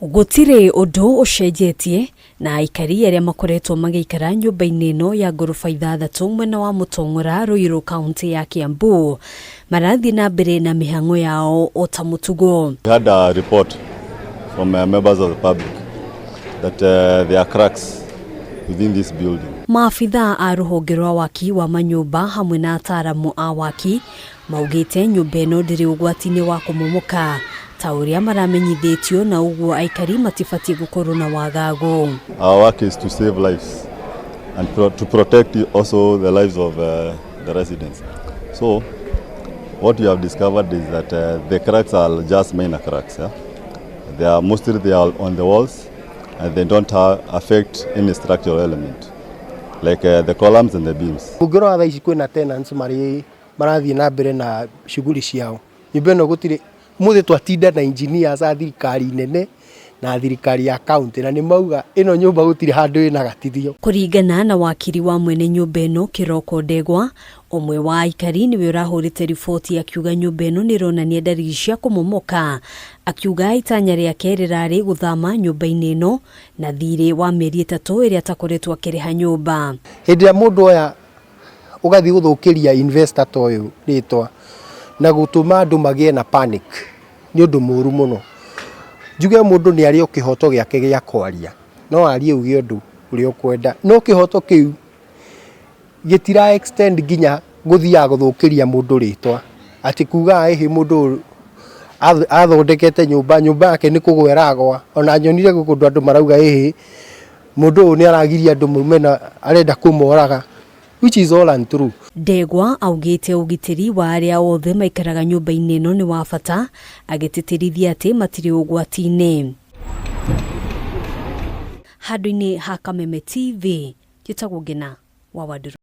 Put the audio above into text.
Gũtirĩ ũndũ ũcenjetie na aikari arĩa makoretwo magĩikara nyũmba-inĩ ĩno ya ngoroba 6 mwena wa Mũtong'ora, Ruiru, kaũntĩ ya Kiambu marathiĩ na mbere na mĩhang'o yao o ta mũtugo. We had a report from members of the public that there are cracks within this building. Maabithaa a rũhonge rwa waki wa manyũmba hamwe na ataaramu a waki maugĩte nyũmba ĩno ndĩrĩ ũgwati-inĩ wa kũmomoka ta ũrĩa maramenyithĩtio, na ũguo aikari matibatiĩ gũkorwo na wagagu. Our work is to save lives and to protect also the lives of the residents. So what we have discovered is that the cracks are just minor cracks. Yeah? They are mostly they are on the walls and they don't affect any structural element like the columns and the beams. Ũngĩrora thaa ici kwĩna tenants marĩ marathiĩ na mbere na shughuli ciao. Nyũmba ĩno gũtirĩ ũmũthĩ twatinda na engineers a thirikari nene na thirikari ya county, na nĩ mauga ĩno nyũmba gũtirĩ handũ ĩna gatithio. Kũringana na wakiri wa mwene nyũmba ĩno, Kĩroko Ndegwa, ũmwe wa aikari nĩwe ũrahũrĩte riboti akiuga nyũmba ĩno nĩ ĩronania ndariri cia kũmomoka, akiuga itanya rĩake rĩrarĩ gũthama nyũmba-inĩ ĩno na thirĩ wa mĩeri 3 ĩrĩa atakoretwo akĩrĩha nyũmba. Hĩndĩ ĩrĩa mũndũ oya ũgathiĩ gũthũkĩria investor ta ũyũ rĩtwa na gũtũma andũ magĩe na panic, nĩ ũndũ mũru mũno. Njuge mũndũ nĩ arĩ o kĩhoto gĩake gĩa kwaria, no arie uge ũndũ ũrĩa ũkwenda, no kĩhoto kĩu gĩtira extend nginya gũthiaga gũthũkĩria mũndũ rĩtwa, atĩ kuga ĩhĩ mũndũ ũyũ athondekete nyũmba, nyũmba yake nĩ kũgwa ĩragwa. Ona nyonire gũkũ andũ marauga ĩhĩ mũndũ ũyũ nĩ aragiria andũ maume na arenda kũmoraga, which is all untrue. Ndegwa augĩte ũgitĩri wa arĩa othe maikaraga nyũmba-inĩ ĩno nĩ wa bata, agĩtĩtĩrithia atĩ matirĩ ũgwati-inĩ. Handũ-inĩ ha Kameme TV, njĩtagwo Ngina wa Wandũrũ.